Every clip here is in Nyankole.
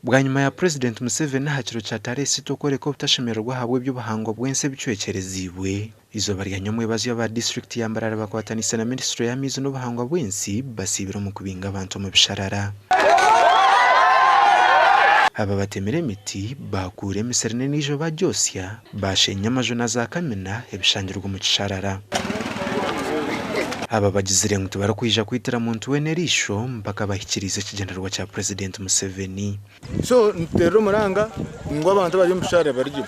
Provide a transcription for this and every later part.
Bwanyima ya Purezidenti Museveni aha kiro kya tarehe sita okworeka obutashemererwa ahabw'eby'obuhangwa bw'ensi ebicwekyereziibwe, eizooba rya nyomwebazyo aba disiturikiti ya Mbarara bakwataniise na minisiture y'amaizi n'obuhangwa bw'ensi basiibire omu kubinga abantu omu bisharara. Aba batemire emiti, baakuura emisiri n'endiijo baagyosya, baashenya amaju na zaakamina ebishangirwe omu kisharara. Aba bagizire ngu tibarikwija kwitira muntu weena eriisho mpaka bahikiriize ekigyendererwa kya Purezidenti Museveni. So nituteerera omuranga ngu abantu abari omu bisharara barugyemu,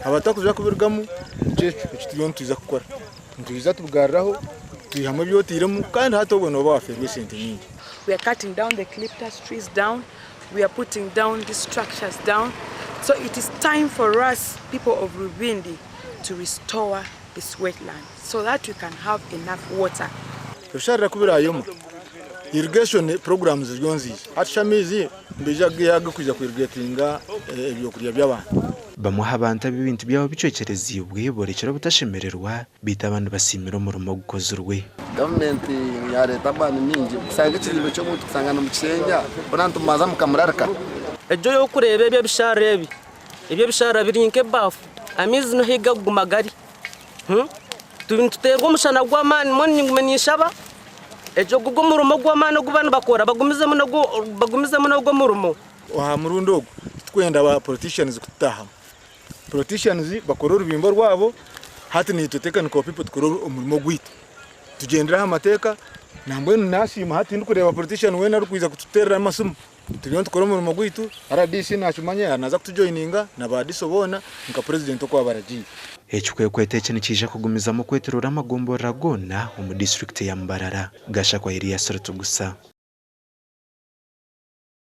abatakuza kubirugamu nikyo ekyo eki turiyo nitwiza kukora. Nitwija tubigaruraho twihamu ebi otairemu kandi hati obwo nooba waafeerwa esente nyingi. We are cutting down the eucalyptus trees down, we are putting down these structures down, so it is time for us people of Rubindi to restore this wetland so that we can have enough water. Ebisharara ku birayoma, irrigation programs ziriyo niziija. Hati shi amaizi nibaija kugaiha ag'okwija ku irrigatinga ebyokurya by'abantu. Bamwe aha bantu abu ebintu byabo bicwekyereziibwe borekire obutashemererwa beitu abandi basiimire omurimo ogukozirwe. Gavumenti yareeta amaani mingi kushanga ekizimbe ky'omuntu kushanga nimukishenya hoona nitubanza mukamurarika. Egyo ey'okureeba ebi ebisharara ebi, ebi ebisharara biri nk'ebaafu, amaizi niho ahu garikuguma gari. Nituteerwa omushana gw'amaani mbwenu ningume ninshaba egyo gugwe omurimo gw'amaani ogu bariyo nibakora bagumizemu bagumizemu n'ogwo omurimo. Aha murundi ogu titurikwenda ba politicians kututahamu. Politicians bakore orubimbo rwabo hati naitwe technical people tukore omurimo gwaitu. Tugyendere aha mateeka nambwenu nasiima hati tindikureeba politician weena arikwija kututeerera amasimu. Turiyo nitukora omurimo gwaitu, rdc nakimanya naza kutujoyininga na ba DISO boona nka purezidenti oku abaragiire. Ekikwekweto eki nikiija kugumizamu kwetoroora amagomborora goona omu disiturikiti ya Mbarara. Gashakwa Elias Rutugusa.